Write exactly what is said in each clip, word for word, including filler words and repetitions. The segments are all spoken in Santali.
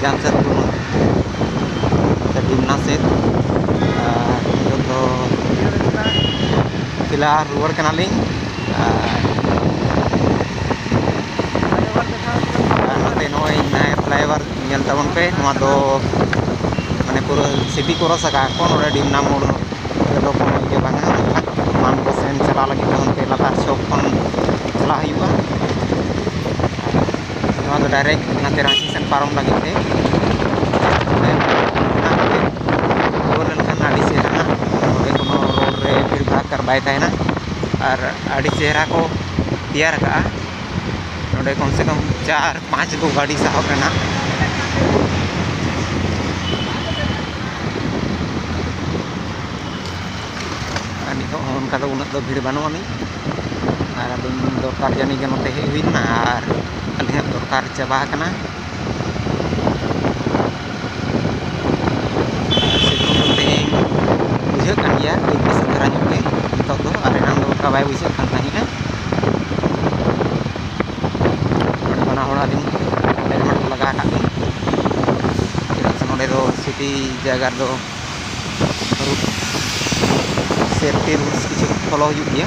ᱡᱟᱢᱥᱮᱫᱽᱯᱩᱨ ᱥᱮ ᱰᱤᱢᱱᱟ ᱥᱮᱫ᱾ ᱟᱨ ᱱᱤᱛᱚᱜ ᱫᱚ ᱯᱷᱤᱞᱦᱟᱞ ᱨᱩᱣᱟᱹᱲ ᱠᱟᱱᱟᱞᱤᱧ᱾ ᱟᱨ, ᱟᱨ ᱱᱚᱛᱮ ᱱᱚᱜᱼᱚᱭ ᱱᱟᱭᱟ ᱯᱷᱞᱟᱭᱳᱵᱷᱟᱨ ᱧᱮᱞ ᱛᱟᱵᱚᱱ ᱯᱮ᱾ ᱱᱚᱣᱟ ᱫᱚ ᱢᱟᱱᱮ ᱯᱩᱨᱟᱹ ᱥᱤᱴᱤ ᱠᱨᱚᱥ ᱟᱠᱟᱫ ᱠᱚ ᱱᱚᱰᱮ ᱰᱤᱢᱱᱟ ᱢᱳᱲ ᱨᱮᱫᱚ ᱠᱳᱱᱳ ᱤᱭᱟᱹ ᱵᱟᱝᱟ᱾ ᱢᱟᱱᱠᱚ ᱥᱮᱱ ᱪᱟᱞᱟᱣ ᱞᱟᱹᱜᱤᱫ ᱫᱚ ᱦᱟᱱᱛᱮ ᱞᱟᱛᱟᱨ ᱪᱚᱠ ᱠᱷᱚᱱ ᱪᱟᱞᱟᱜ ᱦᱩᱭᱩᱜᱼᱟ᱾ ᱱᱚᱣᱟ ᱫᱚ ᱰᱟᱭᱨᱮᱠᱴ ᱱᱟᱛᱮ ᱨᱟᱺᱪᱤ ᱥᱮᱱ ᱯᱟᱨᱚᱢ ᱞᱟᱹᱜᱤᱫ ᱛᱮ᱾ ᱨᱩᱣᱟᱹᱲ ᱞᱮᱱᱠᱷᱟᱱ ᱟᱹᱰᱤ ᱪᱮᱦᱨᱟ᱾ ᱱᱚᱰᱮ ᱠᱳᱱᱳ ᱨᱳᱰ ᱨᱮ ᱵᱷᱤᱲ ᱵᱷᱟᱲ ᱵᱟᱭ ᱛᱟᱦᱮᱱᱟ᱾ ᱟᱨ ᱟᱹᱰᱤ ᱪᱮᱦᱨᱟ ᱠᱚ ᱛᱮᱭᱟᱨ ᱟᱠᱟᱫᱼᱟ᱾ ᱱᱚᱰᱮ ᱠᱚᱢ ᱥᱮ ᱠᱚᱢ ᱪᱟᱨ ᱯᱟᱸᱪ ᱜᱚ ᱜᱟᱹᱰᱤ ᱥᱟᱦᱚᱵ ᱨᱮᱱᱟᱜ᱾ ᱟᱨ ᱱᱤᱛᱚᱜ ᱦᱚᱸ ᱚᱱᱠᱟ ᱫᱚ ᱩᱱᱟᱹᱜ ᱫᱚ ᱵᱷᱤᱲ ᱵᱟᱹᱱᱩᱜ ᱟᱹᱱᱤᱡ᱾ ᱟᱨ ᱟᱹᱞᱤᱧ ᱫᱚᱨᱠᱟᱨ ᱡᱟᱹᱱᱤᱡ ᱜᱮ ᱱᱚᱛᱮ ᱦᱮᱡ ᱦᱩᱭ ᱞᱮᱱᱟ, ᱟᱨ ᱟᱹᱞᱤᱧᱟᱜ ᱫᱚᱨᱠᱟᱨ ᱪᱟᱵᱟ ᱟᱠᱟᱱᱟ᱾ ᱟᱨ ᱥᱤᱛᱩᱝ ᱫᱚ ᱛᱮᱦᱮᱧ ᱵᱩᱡᱷᱟᱹᱜ ᱠᱟᱱ ᱜᱮᱭᱟ, ᱠᱟᱹᱡ ᱵᱮᱥᱤ ᱫᱷᱟᱨᱟ ᱧᱚᱜ ᱜᱮ ᱱᱤᱛᱚᱜ ᱫᱚ, ᱟᱨ ᱮᱱᱟᱝ ᱫᱚ ᱚᱱᱠᱟ ᱵᱟᱭ ᱵᱩᱡᱷᱟᱹᱜ ᱠᱟᱱ ᱛᱟᱦᱮᱸᱫᱼᱟ᱾ ᱱᱚᱰᱮ ᱵᱟᱱᱟ ᱦᱚᱲ ᱟᱹᱞᱤᱧ ᱦᱮᱞᱢᱮᱴ ᱠᱚ ᱞᱟᱜᱟᱣ ᱟᱠᱟᱫ ᱞᱤᱧ, ᱪᱮᱫᱟᱜ ᱥᱮ ᱱᱚᱰᱮ ᱫᱚ ᱥᱤᱴᱤ ᱡᱟᱭᱜᱟ ᱨᱮᱫᱚ ᱨᱩᱞ, ᱥᱮᱯᱴᱤ ᱨᱩᱞᱥ ᱠᱤᱪᱷᱩ ᱯᱷᱚᱞᱳ ᱦᱩᱭᱩᱜ ᱜᱮᱭᱟ,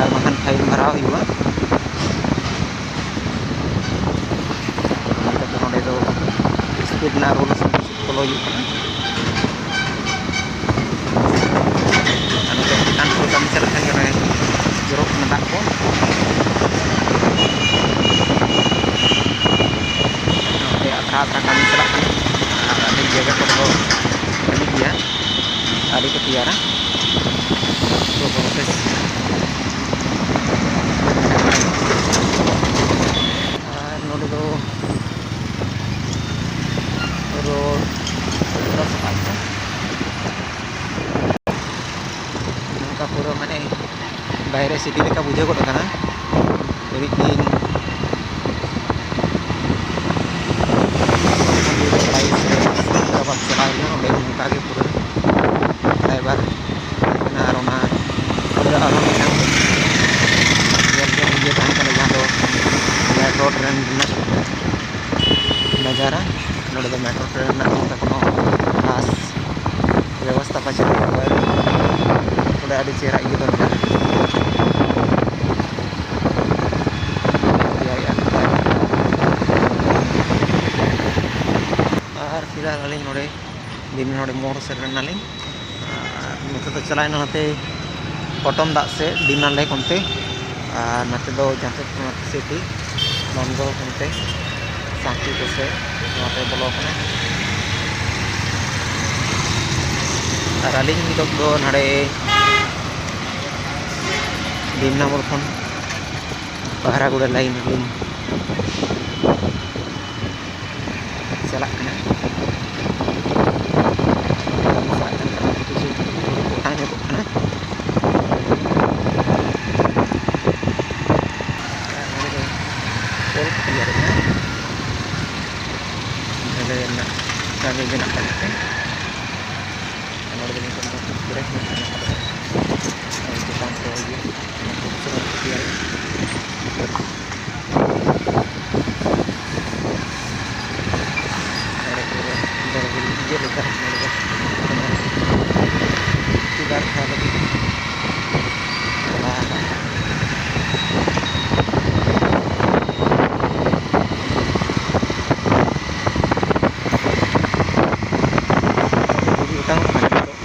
ᱟᱨ ᱵᱟᱝᱠᱷᱟᱱ ᱯᱷᱟᱭᱤᱱ ᱵᱷᱟᱨᱟᱣ ᱦᱩᱭᱩᱜᱼᱟ᱾ ᱚᱱᱟ ᱠᱷᱟᱹᱛᱤᱨ ᱱᱚᱰᱮ ᱫᱚ ᱥᱯᱤᱰ ᱨᱮᱱᱟᱜ ᱨᱩᱞᱥ ᱯᱷᱚᱞᱳ ᱦᱩᱭᱩᱜ ᱠᱟᱱᱟ᱾ ᱟᱨ ᱱᱤᱛᱚᱜ ᱪᱮᱛᱟᱱ ᱠᱚ ᱠᱟᱹᱢᱤ ᱪᱟᱞᱟᱜ ᱠᱟᱱ ᱜᱮᱭᱟ, ᱱᱚᱜᱼᱚᱭ ᱡᱚᱨᱚᱜ ᱠᱟᱱᱟ ᱫᱟᱜ ᱠᱚ᱾ ᱱᱚᱛᱮ ᱟᱛᱨᱟ ᱟᱛᱨᱟ ᱠᱟᱹᱢᱤ ᱪᱟᱞᱟᱜ ᱠᱟᱱᱟ, ᱟᱨ ᱟᱹᱰᱤ ᱡᱟᱭᱜᱟ ᱠᱚᱨᱮ ᱫᱚ ᱠᱟᱹᱢᱤ ᱜᱮᱭᱟ, ᱟᱹᱰᱤ ᱠᱚ ᱛᱮᱭᱟᱨᱟ᱾ ᱛᱚ ᱵᱚᱦᱩᱛ ᱵᱮᱥ᱾ ᱟᱨ ᱱᱚᱰᱮ ᱫᱚ ᱨᱳᱰ ᱯᱩᱨᱟᱹ ᱥᱟᱯᱷᱟ ᱜᱮᱭᱟ᱾ ᱱᱚᱝᱠᱟ ᱯᱩᱨᱟᱹ ᱢᱟᱱᱮ ᱵᱟᱭᱨᱮ ᱥᱤᱴᱤ ᱞᱮᱠᱟ ᱵᱩᱡᱷᱟᱹᱣ ᱜᱚᱫ ᱠᱟᱱᱟ᱾ ᱢᱤᱫ ᱫᱤᱱ ᱦᱟᱭᱫᱨᱟᱵᱟᱫᱽ ᱪᱟᱞᱟᱣ ᱦᱩᱭ ᱞᱮᱱᱟ, ᱚᱸᱰᱮ ᱦᱚᱸ ᱚᱱᱠᱟ ᱜᱮ ᱯᱩᱨᱟᱹ ᱯᱷᱞᱟᱭᱳᱵᱷᱟᱨ ᱛᱟᱦᱮᱸ ᱠᱟᱱᱟ, ᱟᱨ ᱚᱱᱟ ᱚᱸᱰᱮ ᱫᱚ ᱟᱨᱦᱚᱸ ᱢᱤᱫᱴᱟᱝ ᱧᱮᱞ ᱡᱚᱝ ᱤᱭᱟᱹ ᱛᱟᱦᱮᱸ ᱠᱟᱱᱟ, ᱡᱟᱦᱟᱸ ᱫᱚ ᱢᱮᱱ ᱨᱳᱰ ᱨᱮᱱ ᱱᱟᱡᱟᱨᱟ᱾ ᱪᱮᱦᱨᱟ ᱤᱭᱟᱹ ᱫᱚ ᱢᱮᱱᱟᱜᱼᱟ᱾ ᱛᱮᱭᱟᱨᱮᱜᱼᱟ᱾ ᱟᱨ ᱯᱷᱤᱞᱦᱟᱞ ᱟᱹᱞᱤᱧ ᱱᱚᱰᱮ ᱫᱤᱱ ᱱᱚᱰᱮ ᱢᱳᱲ ᱥᱮᱴᱮᱨ ᱮᱱᱟᱞᱤᱧ᱾ ᱟᱨ ᱱᱚᱛᱮ ᱫᱚ ᱪᱟᱞᱟᱣ ᱮᱱᱟ ᱱᱚᱛᱮ ᱯᱚᱴᱚᱢ ᱫᱟᱜ ᱥᱮᱫ ᱰᱤᱢᱟᱱ ᱞᱮᱠ ᱚᱱᱛᱮ, ᱟᱨ ᱱᱚᱛᱮ ᱫᱚ ᱡᱟᱢᱥᱮᱫᱽᱯᱩᱨ ᱱᱚᱛᱮ ᱥᱮᱫ ᱜᱮ ᱱᱚᱱᱫᱚ ᱚᱱᱛᱮ ᱥᱟᱝᱠᱤ ᱠᱚᱥᱮᱫ ᱱᱚᱛᱮ ᱵᱚᱞᱚ ᱠᱟᱱᱟ᱾ ᱟᱨ ᱟᱹᱞᱤᱧ ᱱᱤᱛᱚᱜ ᱫᱚ ᱱᱚᱰᱮ ᱵᱷᱤᱢᱱᱟ ᱢᱳᱲ ᱠᱷᱚᱱ ᱯᱟᱦᱟᱨᱟᱜᱩᱲᱟ ᱞᱟᱭᱤᱱ ᱨᱮᱞᱤᱧ ᱪᱟᱞᱟᱜ ᱠᱟᱱᱟ᱾ ᱠᱟᱹᱢᱤ ᱥᱟᱞᱟᱜ ᱠᱟᱱᱟ, ᱠᱤᱪᱷᱩ ᱦᱩᱲᱩ ᱠᱚ ᱚᱴᱟᱝ ᱧᱚᱜᱚᱜ ᱠᱟᱱᱟ᱾ ᱟᱨ ᱱᱚᱰᱮ ᱫᱚ ᱯᱳᱞ ᱠᱚ ᱛᱮᱭᱟᱨᱮᱫᱼᱟ, ᱰᱷᱟᱹᱞᱟᱹᱭ ᱨᱮᱱᱟᱜ ᱠᱟᱹᱢᱤ ᱵᱮᱱᱟᱜ ᱠᱟᱱᱟ᱾ ᱟᱨ ᱱᱚᱰᱮ ᱫᱚ ᱱᱤᱛᱚᱜ ᱫᱚ ᱵᱨᱮᱠ ᱢᱮᱥᱤᱱ ᱢᱮᱱᱟᱜ ᱠᱟᱫᱟ᱾ ᱟᱨ ᱪᱮᱛᱟᱱ ᱠᱚ ᱤᱭᱟᱹ, ᱚᱱᱟ ᱠᱚ ᱛᱮᱭᱟᱨᱮᱫᱼᱟ᱾ ᱱᱚᱰᱮ ᱯᱩᱨᱟᱹ ᱵᱚᱲᱚ ᱵᱚᱲᱚ ᱤᱭᱟᱹ ᱞᱮᱠᱟ ᱱᱚᱰᱮ ᱫᱚ ᱪᱩᱲᱤᱫᱟᱨ ᱠᱷᱟᱱ ᱞᱟᱹᱜᱤᱫ ᱪᱟᱞᱟᱣ ᱟᱠᱟᱱᱟ᱾ ᱜᱚᱴᱟᱝ ᱚᱜ ᱠᱟᱱᱟ ᱱᱤᱛᱚᱜ᱾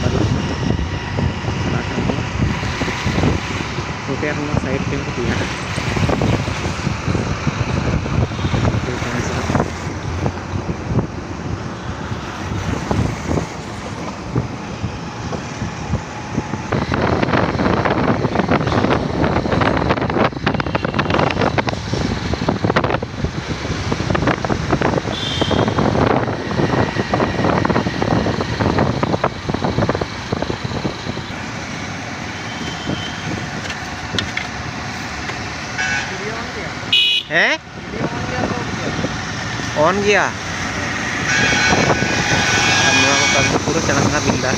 ᱵᱟᱹᱞᱤ ᱪᱟᱞᱟᱜ ᱠᱟᱱ ᱜᱮᱭᱟ᱾ ᱱᱚᱛᱮ ᱟᱨᱦᱚᱸ ᱥᱟᱭᱤᱰ ᱰᱮᱢ ᱠᱚ ᱛᱮᱭᱟᱨᱟ᱾ ᱦᱮᱸ? ᱚᱱ ᱜᱮᱭᱟ᱾ ᱟᱨ ᱱᱚᱣᱟ ᱠᱚ ᱠᱟᱹᱢᱤ ᱯᱩᱨᱟᱹ ᱪᱟᱞᱟᱜ ᱠᱟᱱᱟ ᱵᱤᱞᱰᱟᱨ᱾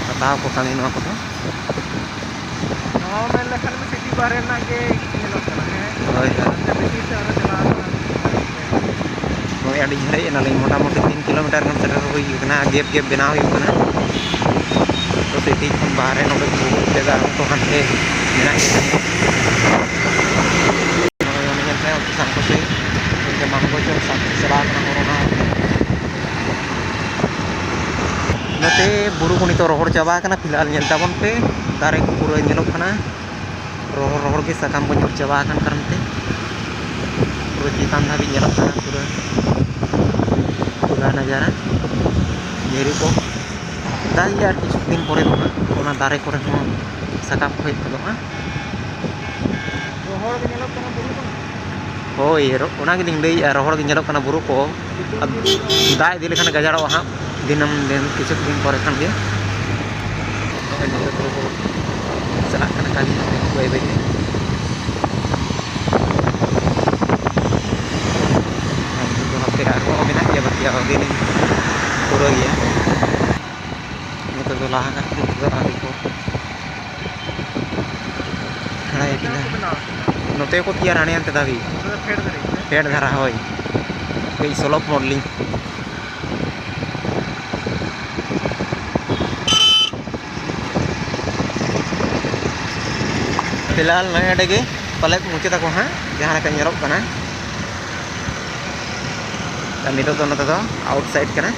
ᱦᱟᱛᱟᱣ ᱠᱚ ᱠᱟᱹᱢᱤ ᱱᱚᱣᱟ ᱠᱚᱫᱚ᱾ ᱱᱚᱣᱟ ᱢᱮᱱ ᱞᱮᱠᱷᱟᱱ ᱢᱟ ᱥᱤᱴᱤ ᱵᱟᱦᱨᱮ ᱨᱮᱱᱟᱜ ᱜᱮ ᱧᱮᱞᱚᱜ ᱠᱟᱱᱟ, ᱦᱮᱸ? ᱦᱳᱭ, ᱦᱳᱭ᱾ ᱦᱟᱱᱛᱮ ᱵᱷᱤᱛᱤᱨ ᱥᱮᱫ ᱟᱨᱚ ᱪᱟᱞᱟᱣ ᱠᱟᱱᱟ᱾ ᱦᱳᱭ, ᱟᱹᱰᱤ ᱡᱷᱟᱹᱞ ᱦᱮᱡ ᱮᱱᱟᱞᱤᱧ, ᱢᱚᱴᱟᱢᱩᱴᱤ ᱛᱤᱱ ᱠᱤᱞᱳᱢᱤᱴᱟᱨ ᱜᱟᱱ ᱥᱮᱴᱮᱨ ᱦᱩᱭ ᱠᱟᱱᱟ, ᱜᱮᱯ ᱜᱮᱯ ᱵᱮᱱᱟᱣ ᱦᱩᱭᱩᱜ ᱠᱟᱱᱟ᱾ ᱛᱚ, ᱥᱤᱴᱤ ᱠᱷᱚᱱ ᱵᱟᱦᱨᱮ ᱱᱚᱰᱮ ᱠᱚ ᱵᱷᱩᱜᱟᱹᱜ ᱞᱮᱫᱟ, ᱟᱨ ᱛᱚ ᱦᱟᱱᱛᱮ ᱢᱮᱱᱟᱜ ᱜᱮᱭᱟ᱾ ᱱᱚᱜᱼᱚᱭ ᱚᱱᱮ ᱧᱮᱞ ᱯᱮ, ᱚᱱᱛᱮ ᱥᱟᱝᱠᱳ ᱥᱮᱫ ᱚᱱᱛᱮ ᱢᱟᱱᱠᱳ ᱪᱚᱠ ᱥᱟᱝᱠᱳ ᱪᱟᱞᱟᱣ ᱠᱟᱱᱟ ᱠᱚᱨᱳᱱᱟ᱾ ᱱᱚᱛᱮ ᱵᱩᱨᱩ ᱠᱚ ᱱᱤᱛᱚᱜ ᱨᱚᱦᱚᱲ ᱪᱟᱵᱟ ᱟᱠᱟᱱᱟ᱾ ᱯᱷᱤᱞᱦᱟᱞ ᱧᱮᱞ ᱛᱟᱵᱚᱱ ᱯᱮ, ᱫᱟᱨᱮ ᱠᱚ ᱯᱩᱨᱟᱹ ᱧᱮᱞᱚᱜ ᱠᱟᱱᱟ, ᱨᱚᱦᱚᱲ ᱨᱚᱦᱚᱲ ᱜᱮ ᱥᱟᱠᱟᱢ ᱠᱚ ᱧᱩᱨ ᱪᱟᱵᱟ ᱟᱠᱟᱱ ᱠᱟᱨᱚᱱ ᱛᱮ ᱯᱩᱨᱟᱹ ᱪᱮᱛᱟᱱ ᱫᱷᱟᱹᱵᱤᱡ ᱧᱮᱞᱚᱜ ᱠᱟᱱᱟ, ᱯᱩᱨᱟᱹ ᱯᱩᱨᱟᱹ ᱱᱟᱡᱟᱨᱟ᱾ ᱢᱤᱨᱩ ᱠᱚ ᱫᱟᱜ ᱜᱮᱭᱟ ᱟᱨ ᱠᱤᱪᱷᱩ ᱫᱤᱱ ᱯᱚᱨᱮ ᱫᱚ ᱦᱟᱸᱜ ᱚᱱᱟ ᱫᱟᱨᱮ ᱠᱚᱨᱮ ᱦᱚᱸ ᱥᱟᱠᱟᱢ ᱠᱚ ᱦᱮᱡ ᱜᱚᱫᱚᱜᱼᱟ᱾ ᱨᱚᱦᱚᱲ ᱜᱮ ᱧᱮᱞᱚᱜ ᱠᱟᱱᱟ ᱵᱩᱨᱩ ᱠᱚ᱾ ᱦᱳᱭ, ᱨᱚ-, ᱚᱱᱟ ᱜᱮᱞᱤᱧ ᱞᱟᱹᱭᱮᱫᱼᱟ, ᱨᱚᱦᱚᱲ ᱜᱮ ᱧᱮᱞᱚᱜ ᱠᱟᱱᱟ ᱵᱩᱨᱩ ᱠᱚ᱾ ᱟᱨ ᱫᱟᱜ ᱤᱫᱤ ᱞᱮᱠᱷᱟᱱ ᱜᱟᱡᱟᱲᱚᱜᱼᱟ ᱦᱟᱸᱜ ᱫᱤᱱᱟᱹᱢ ᱫᱤᱱ, ᱠᱤᱪᱷᱩ ᱫᱤᱱ ᱯᱚᱨᱮ ᱠᱷᱟᱱ ᱜᱮ᱾ ᱱᱚᱜᱼᱚᱭ ᱱᱤᱛᱚᱜ ᱫᱚ ᱪᱟᱞᱟᱜ ᱠᱟᱱᱟ ᱠᱟᱹᱢᱤ ᱵᱟᱹᱭ ᱵᱟᱹᱭ ᱛᱮ᱾ ᱟᱨ ᱱᱤᱛᱚᱜ ᱫᱚ ᱦᱟᱯᱮ ᱟᱨᱦᱚᱸ ᱢᱮᱱᱟᱜ ᱜᱮᱭᱟ, ᱵᱟᱹᱠᱤ ᱟᱨᱦᱚᱸ ᱫᱤᱱ ᱯᱩᱨᱟᱹ ᱜᱮᱭᱟ᱾ ᱱᱤᱛᱚᱜ ᱫᱚ ᱞᱟᱦᱟ ᱠᱟᱜ ᱠᱟᱱᱟ, ᱱᱤᱛᱚᱜ ᱫᱚ ᱟᱹᱣᱨᱤ ᱠᱚ ᱠᱷᱟᱲᱟᱭᱟ ᱠᱤᱱᱟ᱾ ᱱᱚᱛᱮ ᱠᱚ ᱛᱮᱭᱟᱨ ᱦᱟᱱᱮ ᱦᱟᱱᱛᱮ ᱫᱷᱟᱹᱵᱤᱡ᱾ ᱯᱷᱮᱰ ᱫᱷᱟᱨᱟ, ᱦᱳᱭ᱾ ᱠᱟᱹᱡ ᱥᱚᱞᱚᱯ ᱢᱚᱰᱮᱞᱤᱝ᱾ ᱯᱷᱤᱞᱦᱟᱞ ᱱᱚᱜᱼᱚᱭ ᱱᱚᱸᱰᱮ ᱜᱮ ᱯᱟᱞᱮᱫ ᱢᱩᱪᱟᱹᱫ ᱟᱠᱚ ᱦᱟᱸᱜ, ᱡᱟᱦᱟᱸ ᱞᱮᱠᱟ ᱧᱮᱞᱚᱜ ᱠᱟᱱᱟ᱾ ᱟᱨ ᱱᱤᱛᱚᱜ ᱫᱚ ᱱᱚᱛᱮ ᱫᱚ ᱟᱣᱩᱴ ᱥᱟᱭᱤᱰ ᱠᱟᱱᱟ᱾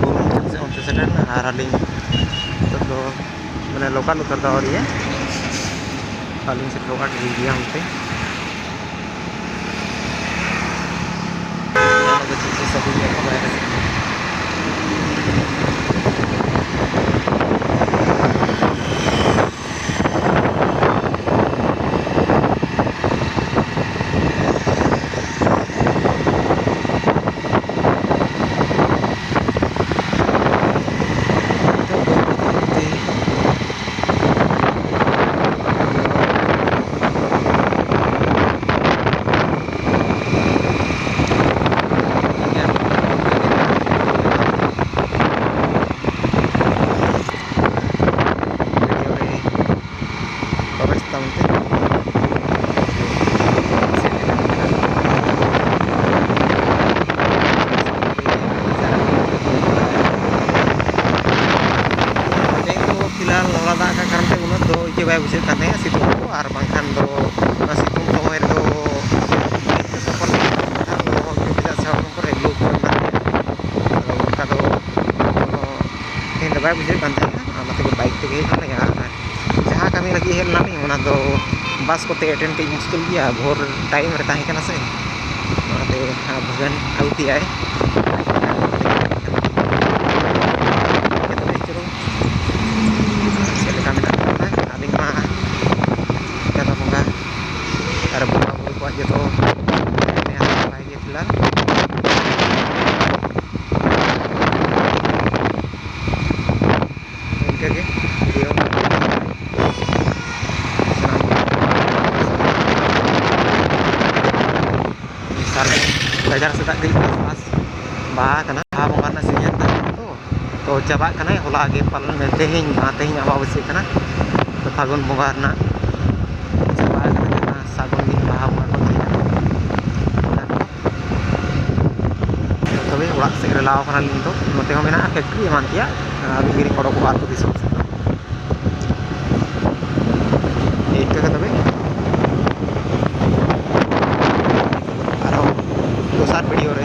ᱵᱩᱨᱩ ᱢᱩᱪᱟᱹᱫ ᱥᱮᱫ ᱚᱱᱛᱮ ᱥᱮᱴᱮᱨ ᱮᱱᱟ, ᱟᱨ ᱟᱹᱞᱤᱧ ᱱᱤᱛᱚᱜ ᱫᱚ ᱢᱟᱱᱮ ᱞᱳᱠᱟᱞ ᱩᱛᱟᱹᱨ ᱫᱚ ᱟᱹᱣᱨᱤᱭᱟ, ᱟᱹᱞᱤᱧ ᱥᱮᱴᱮᱨᱚᱜᱼᱟ ᱴᱷᱤᱠ ᱜᱮᱭᱟ ᱚᱱᱛᱮ᱾ ᱚᱱᱟ ᱫᱚ ᱪᱮᱫ ᱪᱮᱫ ᱥᱟᱹᱜᱩᱱ ᱜᱮᱭᱟ ᱠᱚ ᱵᱟᱭᱨᱮ ᱥᱮᱫ᱾ ᱵᱟᱭ ᱵᱩᱡᱷᱟᱹᱜ ᱠᱟᱱ ᱛᱟᱦᱮᱸᱜᱼᱟ ᱥᱤᱛᱩᱝ ᱠᱚ, ᱟᱨ ᱵᱟᱝᱠᱷᱟᱱ ᱫᱚ ᱚᱱᱟ ᱥᱤᱛᱩᱝ ᱥᱚᱢᱚᱭ ᱨᱮᱫᱚ ᱵᱟᱭᱤᱠ ᱛᱮ ᱥᱚᱯᱚᱨ ᱞᱮᱠᱷᱟᱱ ᱫᱚ ᱪᱮᱫᱟᱜ ᱥᱮ ᱦᱚᱲᱢᱚ ᱠᱚᱨᱮ ᱞᱩ ᱠᱚ ᱮᱢᱟᱱ ᱛᱮᱭᱟᱜ, ᱟᱫᱚ ᱚᱱᱠᱟ ᱫᱚ ᱠᱳᱱᱳ ᱛᱮᱦᱮᱧ ᱫᱚ ᱵᱟᱭ ᱵᱩᱡᱷᱟᱹᱜ ᱠᱟᱱ ᱛᱟᱦᱮᱸᱜᱼᱟ᱾ ᱚᱱᱟ ᱛᱮᱜᱮ ᱵᱟᱭᱤᱠ ᱛᱮᱜᱮ ᱦᱮᱡ ᱮᱱᱟᱞᱤᱧ᱾ ᱟᱨ ᱡᱟᱦᱟᱸ ᱠᱟᱹᱢᱤ ᱞᱟᱹᱜᱤᱫ ᱦᱮᱡ ᱞᱮᱱᱟᱞᱤᱧ, ᱚᱱᱟ ᱫᱚ ᱵᱟᱥ ᱠᱚᱛᱮ ᱮᱴᱮᱱ ᱠᱟᱹᱡ ᱢᱩᱥᱠᱤᱞ ᱜᱮᱭᱟ, ᱵᱷᱳᱨ ᱴᱟᱭᱤᱢ ᱨᱮ ᱛᱟᱦᱮᱸ ᱠᱟᱱᱟ ᱥᱮ, ᱚᱱᱟᱛᱮ ᱵᱷᱟᱜᱟᱱ ᱟᱹᱜᱩ ᱠᱮᱜᱼᱟᱭ᱾ ᱪᱮᱫ ᱞᱮᱠᱟ ᱢᱮᱱᱟᱜ ᱵᱚᱱᱟ? ᱟᱹᱞᱤᱧ ᱢᱟ ᱪᱟᱸᱫᱳ ᱵᱚᱸᱜᱟ ᱟᱨ ᱵᱚᱸᱜᱟ ᱵᱩᱨᱩ ᱠᱚᱣᱟᱜ ᱡᱚᱛᱚ ᱱᱮᱦᱚᱨ ᱱᱟᱯᱟᱭ ᱜᱮ ᱯᱷᱤᱞᱦᱟᱞ᱾ ᱤᱱᱠᱟᱹ ᱜᱮ ᱵᱷᱤᱰᱤᱭᱳ ᱥᱟᱱᱟᱢ ᱥᱟᱨᱡᱚᱢ ᱜᱟᱡᱟᱲ ᱥᱮᱫᱟᱜ ᱠᱟᱹᱡ ᱪᱟᱥᱵᱟᱥ ᱵᱟᱦᱟ ᱠᱟᱱᱟ᱾ ᱵᱟᱦᱟ ᱵᱚᱸᱜᱟ ᱨᱮᱱᱟᱜ ᱥᱤᱡᱤᱱ ᱛᱟᱦᱮᱸ ᱠᱟᱱᱟ ᱛᱚ, ᱛᱚ ᱪᱟᱵᱟᱜ ᱠᱟᱱᱟᱭ᱾ ᱦᱚᱞᱟ ᱜᱮ ᱯᱟᱞᱮᱱ, ᱛᱮᱦᱮᱧ, ᱢᱟ ᱛᱮᱦᱮᱧ ᱟᱢᱵᱟᱵᱟᱹᱥᱭᱟᱹ ᱠᱟᱱᱟ, ᱛᱚ ᱯᱷᱟᱹᱜᱩᱱ ᱵᱚᱸᱜᱟ ᱨᱮᱱᱟᱜ ᱪᱟᱵᱟ ᱠᱟᱱᱟ, ᱡᱟᱦᱟᱸ ᱥᱟᱹᱜᱩᱱ ᱫᱤᱱ ᱵᱟᱦᱟ ᱵᱚᱸᱜᱟ ᱠᱚ ᱛᱟᱦᱮᱸ ᱠᱟᱱᱟ᱾ ᱛᱚᱵᱮ ᱚᱲᱟᱜ ᱥᱮᱫ ᱨᱮᱞᱟᱣ ᱠᱟᱱᱟᱞᱤᱧ ᱱᱤᱛᱚᱜ᱾ ᱱᱚᱛᱮ ᱦᱚᱸ ᱢᱮᱱᱟᱜᱼᱟ ᱯᱷᱮᱠᱴᱨᱤ ᱮᱢᱟᱱ ᱛᱮᱭᱟᱜ, ᱟᱨ ᱢᱤᱫ ᱜᱷᱟᱹᱲᱤᱡ ᱚᱰᱚᱠᱚᱜᱼᱟ ᱟᱹᱛᱩ ᱫᱤᱥᱚᱢ ᱥᱮᱫ᱾ ᱤᱱᱠᱟᱹ ᱜᱮ ᱛᱚᱵᱮ ᱟᱨᱦᱚᱸ ᱫᱚᱥᱟᱨ ᱵᱷᱤᱰᱤᱭᱳ ᱨᱮ